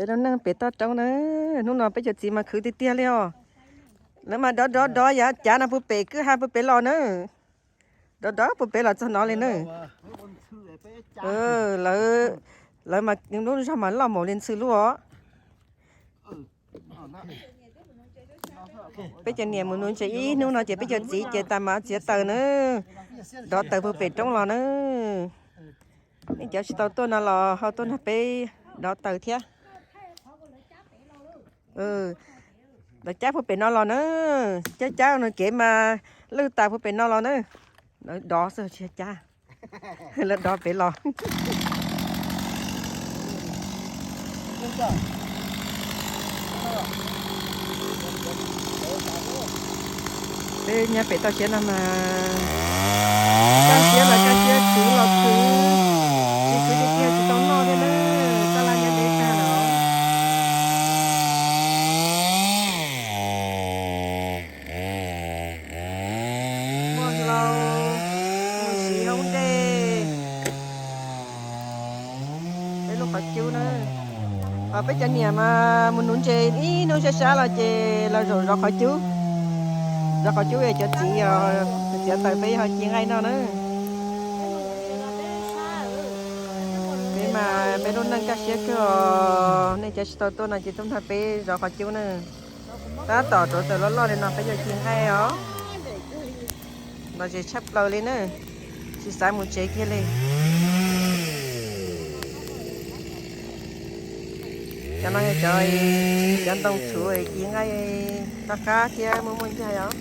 Peb lub neej pem toj roob na, hnub no peb cov txiv mas khwv tiag tiag li os. Lawv mas dov dov dov yav cav no puag pem kwj ha puag pem los na. Dov dov puag pem los txog no li na. Lawv, lawv mas lub zog mas loj npaum li ntxhw lub os. Peb cov niam mus nuv ntses ib hnub no ces peb cov txiv ces tas mas txiav taws na, dov taws puag pem roob los na. Nej cov tsis tau tuaj no los ho tuaj nrog peb dov taws thiab. Lawv cab puag pem no los na, cab cab no kev mas lwj tas puag pem no los na. Lawv dov xwb tsis cab, lawv dov pem los. Peb nyob pem toj siab no mas kaj siab los kaj siab, khwv los khwv, tsis khwv tiag tiag tsis tau noj thiab na, taj laj nyob deb tag lawm. Muaj hlau, mus siv hoob dej, peb lub qhov cub na. Ho peb cov niam mas mus nuv ntses ib hnub sab sab los ces los zaum zov qhov cub. Zov qhov cub es cov txiv os, txiav taws peb ho ci nqaij noj na. Peb mas peb lub neej kaj siab kawg os, nej cov tsis tau tuaj no ces tuaj nrog peb zov qhov cub na. Tab tom rauv taws loj loj li no peb yuav ci nqaij os. Los zem tshaj plaws li na, tsis xav mus tsev kiag li. Cov no yog cov, cov ntoo txhuv ci nqaij qab qab thiab muaj muaj ncaig os.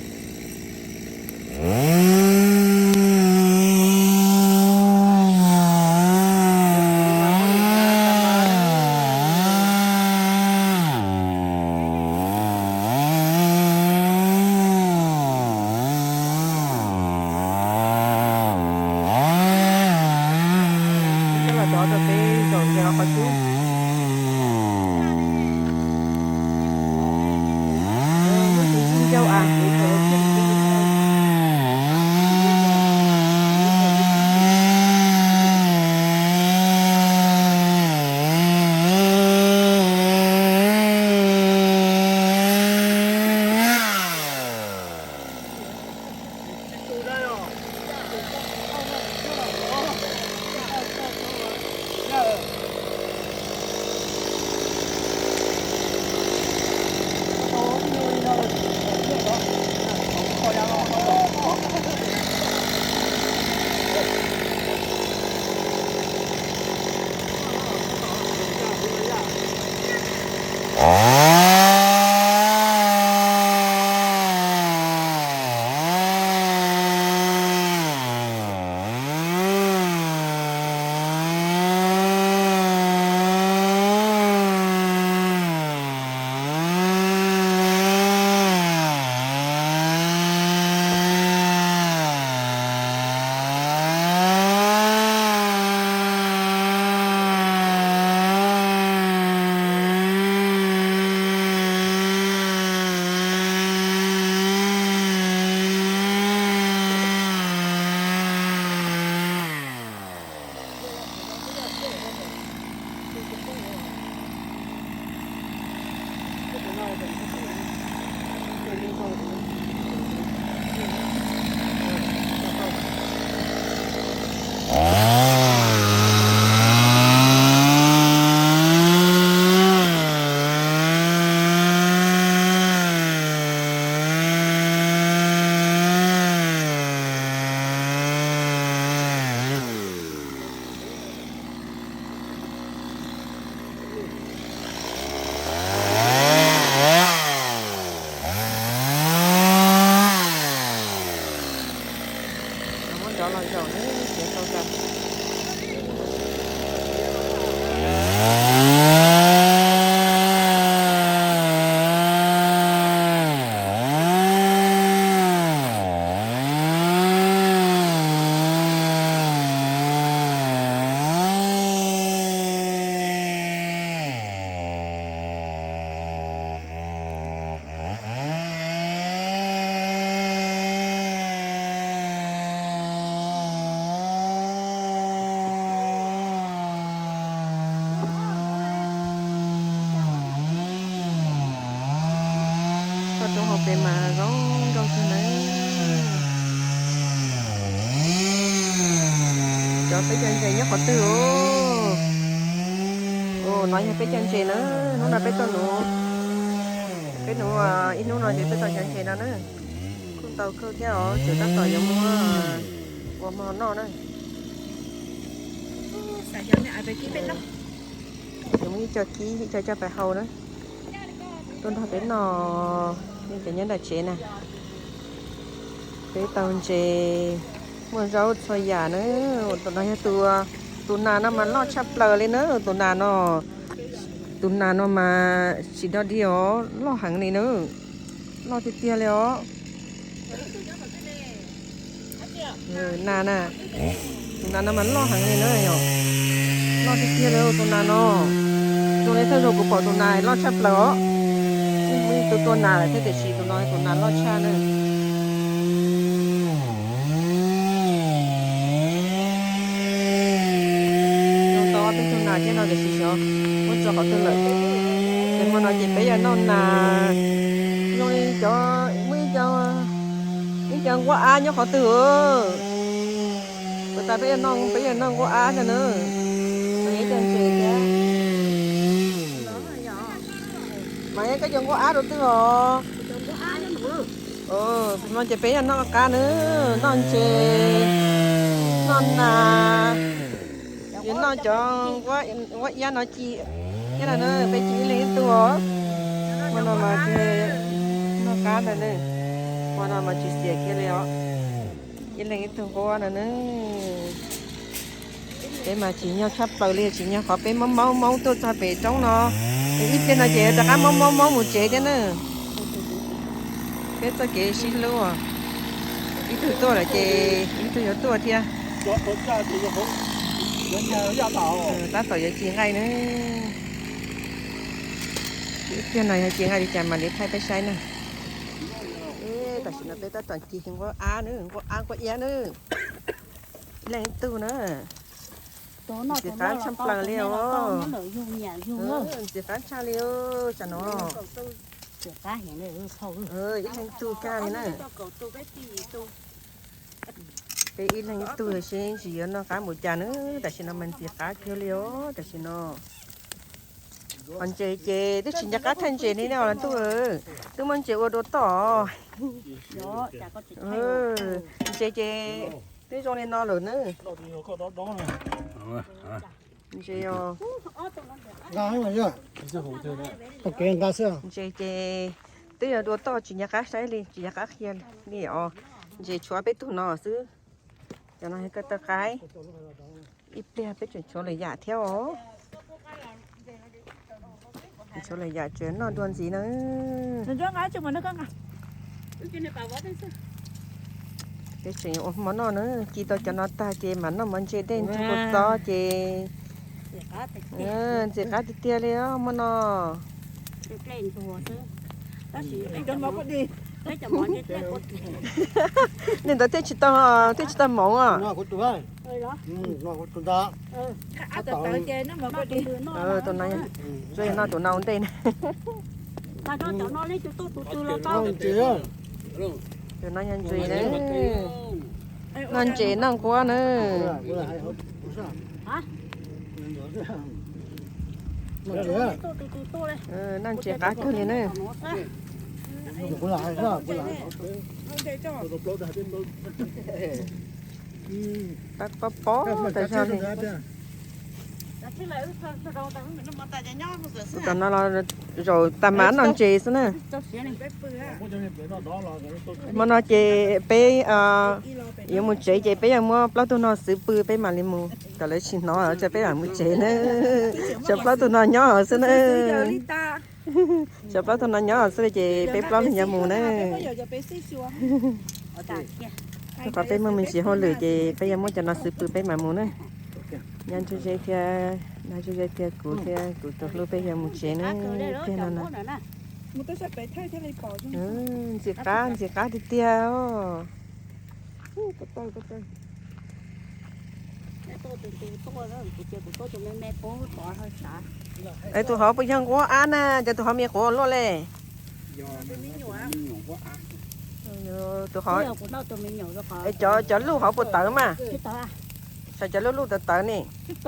Coj los dov rau peb zaum ntses qhov cub. Muaj ntsis ncauj av kuv khaws thiaj li. Roob hauv pes mas zoo nkauj kawg na. Cov peb cov ntses nyob qhov twg os? Ua no yog peb cov ntses na. Hnub no peb tuaj nuv, peb nuv ib hnub no ces peb tau cov ntses no na. Kuj ntau kawg thiab os, tseem tab tom yuav muab ua hmo noj na. Yuav muab ib co kib ib co coj pais hau na. Tuaj nrog peb noj, nej cov nyob nram tsev na. Peb tau ntses, muaj zaub txhua yam na. Tus no yog tus, tus nas no mas loj tshaj plaws li na. Tus nas no, tus nas no mas tsis dog dig os, loj heev li na. Loj tiag tiag li os. Nas na, tus nas no mas loj heev li na yom. Loj tiag tiag li tus nas no. Zoo li thawj zaug kuv pom tus nas loj tshaj plaws os. Muaj ib tug tua nas lawm thiab tiam sis tus no tus nas loj tshaj na. Zoo tau ob peb tug nas thiab no tiam sis xyov muab tso qhov twg lawm. Ces hmo no ces peb yuav noj nas, zoo li cov, muaj ib co, ib co nquab ab nyob qhov twg. Puas tas peb yuav noj, peb yuav noj nquab ab no na. Mas ib co ntses thiab. Mas ib co nquab ab rau twg os? No ces peb yuav noj qab na, noj ntses, noj nas, yuav noj cov nquab iab no ci thiab no na, peb ci ib leeg ib tug os. Hmo no mas noj qab ntawd na, hmo no mas tsis xiam kiag li os. Ib leeg ib tug nquab no na. Peb mas tsim nyog tshaj plaws li, tsim nyog qhov peb maub maub maub tuaj txog pem roob no. Ib pliag no ces rov qab maub maub maub mus tsev thiab na. Peb txoj kev sib hlub, ib tug tuaj lawm ces ib tug yuav tuaj thiab. Tab tom yuav ci nqaij na. Ib pliag no yog ci nqaij li cas mam li thaij peb saib na. Tam sim no peb tab tom ci nquab ab na, nquab ab nquab iab na. Ib leeg ib tug na. Ntxim qab tshaj plaws li os. Ntxim qab tshaj li os tsam no. Ib leeg ib tug kag li na. Peb ib leeg ib tug seb ntsis yuav noj qab npaum cas na. Tam sim no mas ntxim qab kawg li os tam sim no. Ho ntses ces twb tsis nco qab thaij ntses li no ntuj, twb muab ntses ua dua toj. Ntses ces twb zoo li no lawm na. Ntses, ntses ces twb yuav dua toj tsis nco qab saib li, tsis nco qab qhia li os. Ntses tshuav peb tug no xwb. Cov no yog ko taw qaib. Ib pliag peb tseem tshuav lwm yam thiab os. Tshuav lwm yam tseem noj dua ntxiv na. Peb tseem ua hmo noj na, ci tau cov no tag ces mam noj mov ntse dej ntsuag kua txob ces ntxim qab tiag tiag li os hmo no. Nej ntawd thiaj tsis tau, thiaj tsis tau hmoov os. Tus no, tsuas yog noj tus no ua ntej na. Tus no yog ntses na. Noj ntses noj nquab na. Noj ntses qab kawg li na. Tab pob pob tas zog li. Tam no los zaum tag mas noj ntses xwb na. Hmo no ces peb yuav mus tsev ces peb yuav muab plaub tug no xwb pw peb mam li mus, kom lawv tsis hnov ces peb mam mus tsev na. Tshuav plaub tug no nyob xwb na. Tshuav plaub tug no nyob xwb ces peb plaub leeg yuav mus na. Rau qhov peb muaj me ntsis hauj lwm ces peb yuav muab cov no xwb pw peb mam mus na. Nyob ntsuj ze thiab, nyob ntsuj ze thiab kuv thiab kuv tus hlub peb yuav mus tsev na. Tiag no na. Ntxim qab, ntxim qab tiag tiag os. Es tus hov puas yog nquab ab na, ces tus hov me quav luaj li. Tus hov, cov, cov luj hov puas tawv mas? Saib cov luj luj tawv tawv ne. Tsis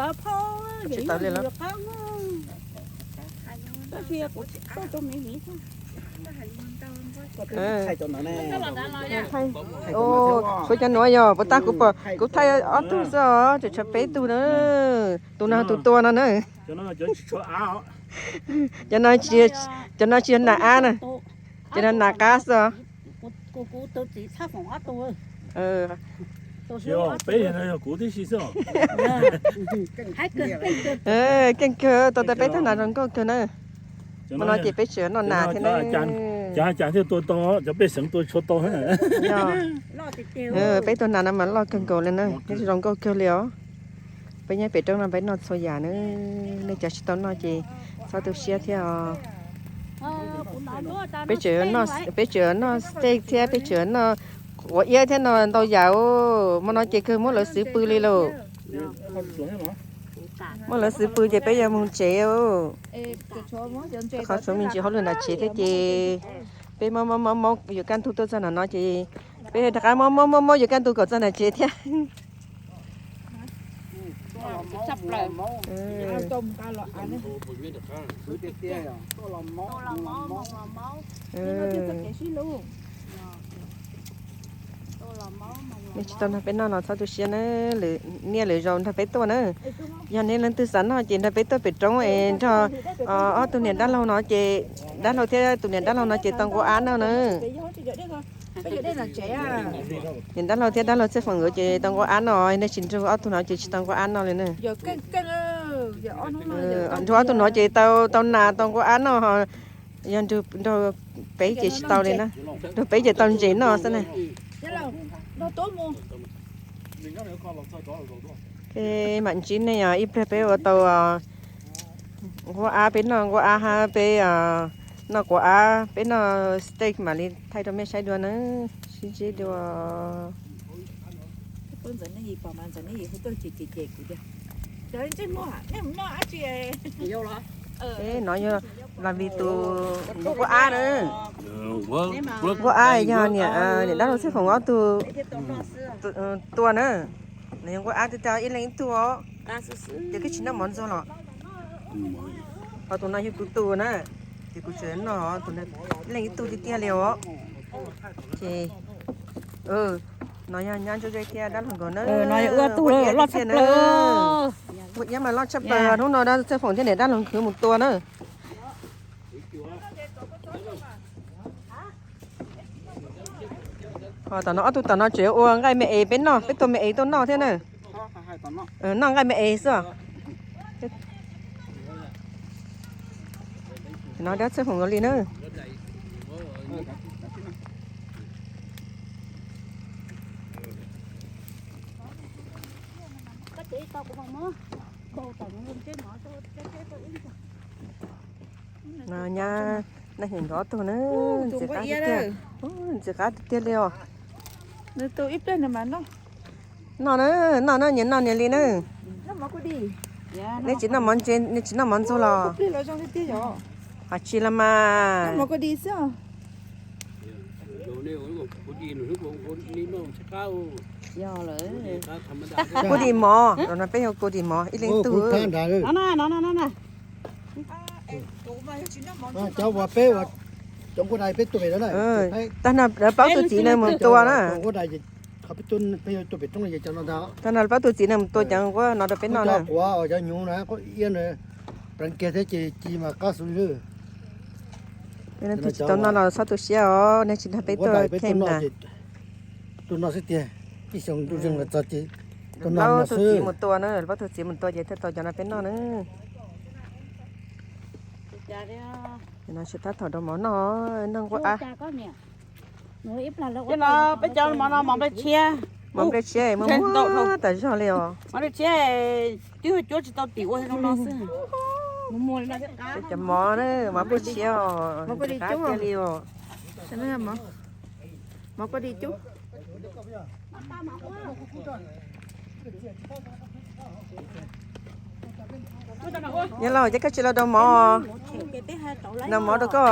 tawv li los. Suav cov nuav yog puas tag, kuv pom kuv thaij ob tug xwb os, tshuav peb tug na. Tus no tus tua no na. Cov no tsis yog nas av na, cov no nas qab xwb os. Keej kawg, tau tas peb tug nas zoo nkauj kawg na. Hmo no ces peb tseem noj nas thiab na. Cas thiaj tua tau, cov pej xeem tua tsis tau. Peb tug nas no mas loj kawg nkaus li na, zoo nkauj kawg li os. Peb nyob pem roob no peb noj txhua yam na, nej cov tsis tau noj ces txhob tu siab thiab os. Peb tseem, peb tseem noj steak thiab peb tseem noj quav iab thiab no ntau yam. Hmo no ces kawg muab lawv xwb pw li lauj. Muab lawv xwb pw ces peb yuav mus tsev. Qhov tshuav me ntsis hauj lwm nram tsev thiab ces peb mob mob mob mob yuav kaj ntug tuaj txog nram no ces peb rov qab mob mob mob mob yuav kaj ntug kom txog nram tsev thiab. Nej tsis tau nrog peb noj los txhob tu siab na, lwm niaj lwm zaus nrog peb tuaj na. Yog nej leej twg xav noj ces nrog peb tuaj pem roob es nrog ob tug niam dab laug no ces, dab laug thiab tus niam dab laug no ces tau nquab ab noj na. Niam dab laug thiab dab laug Txhiaj Foom nkawd ces tau nquab ab noj, nej tsis nrug ob tug no ces tsis tau nquab ab noj li na. Nrug ob tug no ces tau, tau nas tau nquab ab noj, yog nrug peb ces tsis tau li na. Nrug peb ces tau ntses noj xwb na. Mam ntsib nej os, ib pliag peb ua tau nquab ab, peb noj nquab ab hab peb noj quav ab, peb noj steak mam li thaij rau mej saib dua na. Sib ntsib dua. No yog las vim tus nquab ab na. Nquab ab yog niam, niam dab laug Txhiaj Foom ob tug tua na. Nws yog nquab ab twb tau ib leeg ib tug os. Ces koj tsis noj mov ntxuag los? Ho tus no yog kuv tus na, ces kuv tseem noj ib leeg ib tug tiag tiag li os. Ces no yog nyab ntsuab zeb thiab dab laug nkawd na. Ua iab mas loj tshaj plaws, hnub no dab Txhiaj Foom thiab niam dab laug khwv mus tua na. Ho tom no ob tug tom no tseem ua nqaij me es peb noj, peb tua me es tuaj noj thiab na. Noj nqaij me es xwb. No dab Txhiaj Foom nkawd li na. No nyab, naj hnyuam nkawd ob tug na, ntxim qab tiag tiag li os. Noj na, noj na, nyias noj nyias li na. Nej tsis noj mov ntse, nej tsis noj mov ntxuag los? Hais tsis los mas. Kua dis mov, no peb hu kua dis mov ib leeg ib tug. Cov uas peb ua cov nquab dais peb tua pem no na. Tag no lawv plaub tug txiv neej mus tua na. Tag no lawv plaub tug txiv neej mus tua cov nquab no rau peb noj na. Cov hnyuv na, iab na, pleev kiag thiab ces ci mas qab xwb li. Leej twg tsis tau noj los txhob tu siab os, nej tsis nrog peb tuaj them na. Tuaj noj xwb tiag, ib xyoo ntuj zeeg los txog ces tuaj noj xwb. Plaub tug txiv mus tua na, plaub tug txiv mus tua ces thiaj tau cov no peb noj na. No tsis tab thaum rau mov noj, noj nquab ab. Ces no peb cov mov no mov nplej tshiab. Mov nplej tshiab muaj muaj tas zog li os. Mov nplej tshiab twb cuab tsis tau tim ua no xwb. Cov mov na, mov nplej tshiab os, qab tiag li os. Mov kua dis cub. Nyob Lauj, ces koj tsis los daus mov, daus mov rau koj.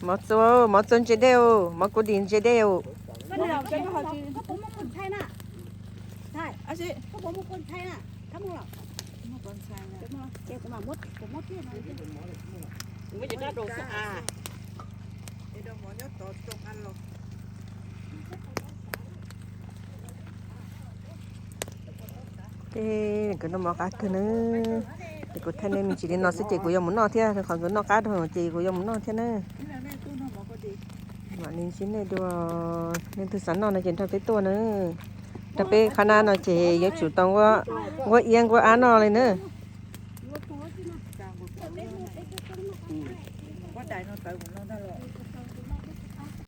Mov txua, mov txua ntse dej, mov kuv dim ntse dej. Ces nkawd noj mov qab kawg na. Ces kuv thaij nej me ntsis li no xwb ces kuv yuav mus noj thiab, qhov nkawd noj qab rau ces kuv yuav mus noj thiab na. Mam li ntsib nej dua, leej twg xav noj no ces nrog peb tuaj na. Nrog peb qhab nab no ces yuav tsum tau nquab iab nquab ab noj li na.